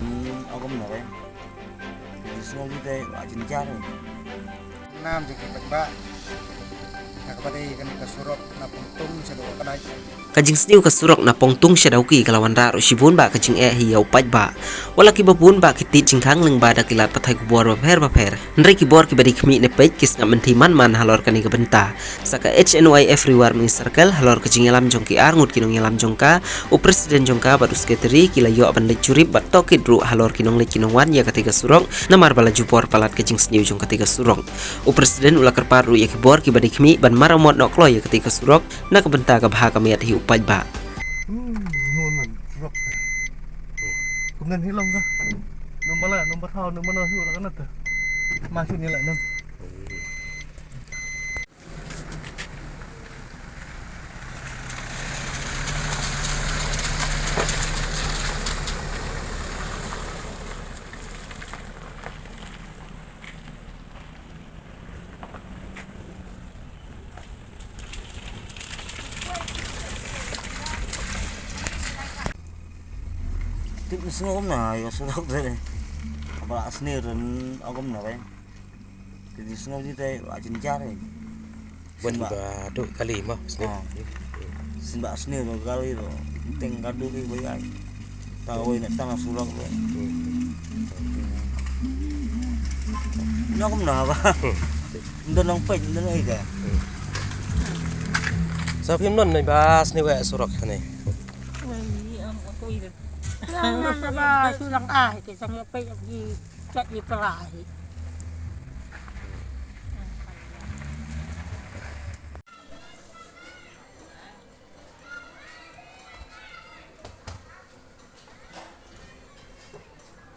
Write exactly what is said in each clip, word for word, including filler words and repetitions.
Hmm, aku benar ya. Jadi semua kita wajib cari. Nam jong ki paidbah. Na kaba dei kane ka surok na Pongtung shaduh ka Kdait. Ka jingsniew ka surok na Pongtung sha Dawki ka la wanrah ruh shibun bah ka jingeh hi ïa u paidbah. Wat la kiba bun bah ki tied jingkhang lyngba da ki lad pathai khubor bapher bapher, hynrei ki bor kiba dei khmih ne peit ki sngap mynthi man man halor kane ka bynta. Sa ka H N Y F Ri War Mihing Circle, halor ka jingïalam jong ki ar ngut ki nongïalam jong ka, u president jong ka bad u secretary ki la ïoh ban leit jurip bad tohkit ruh halor ki nongleit ki nongwan ïa katei ka surok, namar ba la ju bor palat ka jingsniew jong katei ka surok. U president u la kyrpad ruh ïa ki bor kiba dei khmih ban maramot noh kloi ïa katei ka surok, na ka bynta ka bha ka miat hi u paidbah. Hmm, nun, nun, surok. Kumne hi long ka. Number la, number thaw, number no hi la ka nata. Masuk ni la nun. Tip ni sngewbha na ïa surok de. Ba sni ren agom na ba. Ki di sngewbha ji te ba jin jar. Wan ba duk kali ma sni. Ah. Sni ba sni ro kali ro. Teng ka duk ki ba ai. Ta wei na ta na surok ro. Ni agom na ba. Ndo nang pej ndo nang ida. Sa phim non nai ba sni wei surok hanai. Wei am ko ida. Lang ba sulang ah ki sang pej ki. Chat ni pelahi.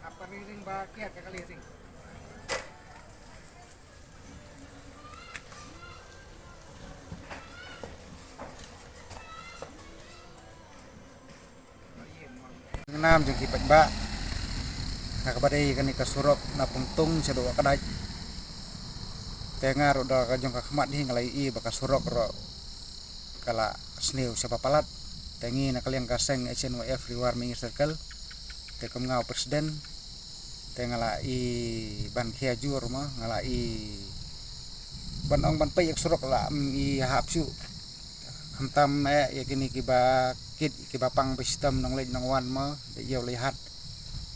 Apa ni ring ba kiat ka kali ring. Nam jong ki paidbah. Na kaba dei kane ka surok na Pongtung shaduh ka Kdait. Te nga ruh da ka jong ka khmat hi nga la ïohi ba ka surok ruh ka la sniew shibun palat. Te ngi na ka liang ka seng H N Y F Ri War Mihing Circle. Te kum nga u president. Te nga la i ban khia jur ma nga la i ban ong ban peit ïa ka surok la, mm, i hap shu. Khamtam eh ïa kine kiba kit kiba pang ba shitom nongleit nongwan mo, da ïew leit hat.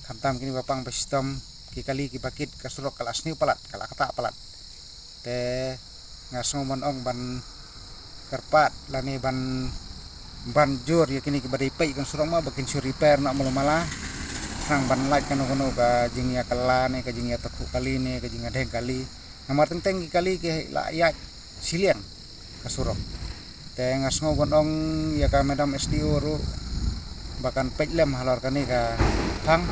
Khamtam kine ba pang ba shitom, ki kali kiba kit ka surok ka la sniew palat, ka la ktah palat. Te nga sngew ban ong ban kyrpad lane ban, ban jur ïa kine kiba dei peit ka surok mo ba kin shu repair noh malu mala. Khnang ban lait kano kano ka jingïakylla ne ka jingïatakhuh kali ne ka jingïadeng kali. Namar teng teng ki kali ki la ïaid shiliang ka surok. Te nga sngew ban ong ïa ka madam S D O ruh ba kan peit lem halor kane ka thang.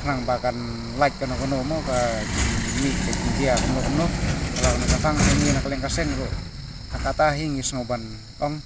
Khnang ba kan lait kano kano mo ka jingmih ka jingjia kumno kumno. Halor kane ka thang te ngi na ka liang ka seng ruh. Ha kata hi ngi sngew ban ong